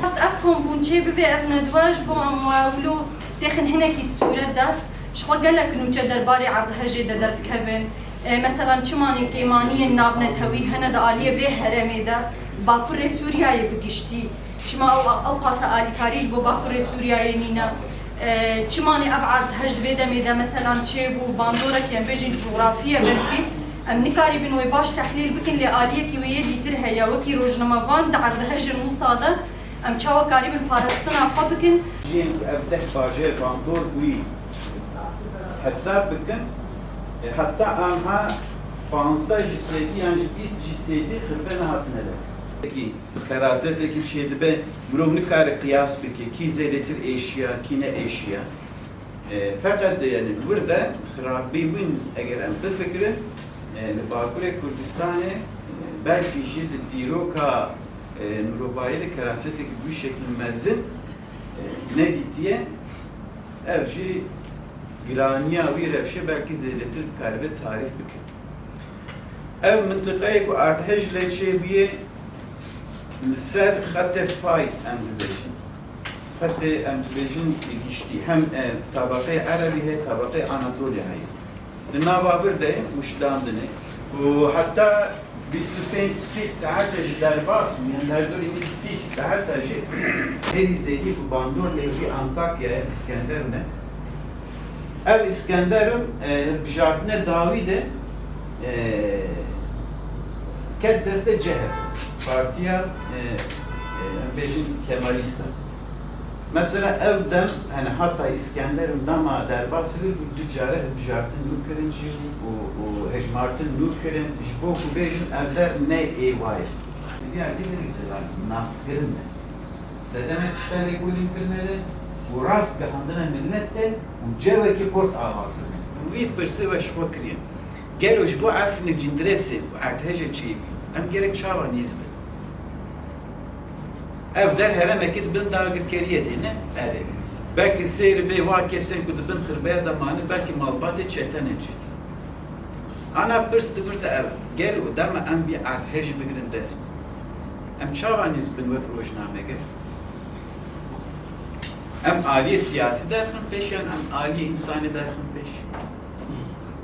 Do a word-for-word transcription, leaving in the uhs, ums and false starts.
Rast ev kombûn çê bibê, ev nedwe ji bo em we wilo têxin hinekî di sûret de. Ji xwe gelek nûçe derbarê erdhejê de derdikevin. E, meselan, çimanên kêmaniyên navnetewî hene di aliyê vê herêmê de, Bakurê Sûriyeyê bi giştî. Çima ew, ew qasa alîkarî ji bo Bakurê Sûriyeyê nîne? E, çimanê ev erdhej di vê demê de, meselan, çêbû, bandorek, em bêjin, coxrafî ye belkî. Em nikarîbin wê baş tehlîl bikin, lê aliyekî wê yê dîtir heye. Wekî rojnamevan di erdhejên wisa de em çawa karîbin parastina xwe bikin? Jiyên ku ev deh bajêr bandor bûyî hesab bikin, e, heta anha panzdeh ji sedî yan jî bîst ji sedî xirbe nehatine de. Pekî, ferasetekî çêdibe, mirov nikare qiyas bike, kî zêdetir êşiya, kî ne êşiya. E, feqet de, yani, li wir de xirabîbûn eger em bifikirin, e, li Bakurê Kurdistanê, e, belkî jî di dîroka, e, mirovahiyê de kerasetekî bi wî şeklî mezin, e, nedîtiye, ev jî giraniya wî rewşê belkî zêdetir dikaribe tarîf bike. Ev mintiqeyê ku erdhej lê çêbûye, li ser xetê pay, em dibêjin. Xetê, em dibêjin, giştî. Hem, e, tabeqeyê erebî heye, tabeqeyê Anatolya heye. Di nava vir de ye, wişdandinê. Û heta bîst û pênc sî saet e ji derbas bûn, yani derdorê wî sî saet e jî herî zêdî ku bandor lê wî Antakyayê Îskenderun e. Ev Îskenderun, e, bijartine dawî de, e, ket destê C H P, partiya, e, e, em bêjin Kemalîst e. Mesela ew dem, hani heta Îskenderun dema derbas kir, du care hilbijartin nû kirin jî û, û hejmartin nû kirin, ji bo ku bêjin ev der ne ê wa ye. Vî yekê gelek zelal naskirin de. Sedema tişta lêkolîn kirine de û rast gihandine millet de û cewekî xurt ava kirine. Wî pirsê we ji xwe kiriye. Gelo ji bo Efrînê Cindirêsê û erdhejê çêbû, em gerek çawa nîz bin? Ev der herêmekî di bin dagirkeriyê de ne? Erê. Belkî sêr bê wa kesên ku di bin xirbeya de mane, belkî malbatê çetene jî. Ana pirs di vir de ev e. Gelo dema em vî erdhejî bigirin dest, em çawa nîz bin wek rojnameger? Em aliyê siyasî derxin pêş yan em aliyê însanî derxin pêş?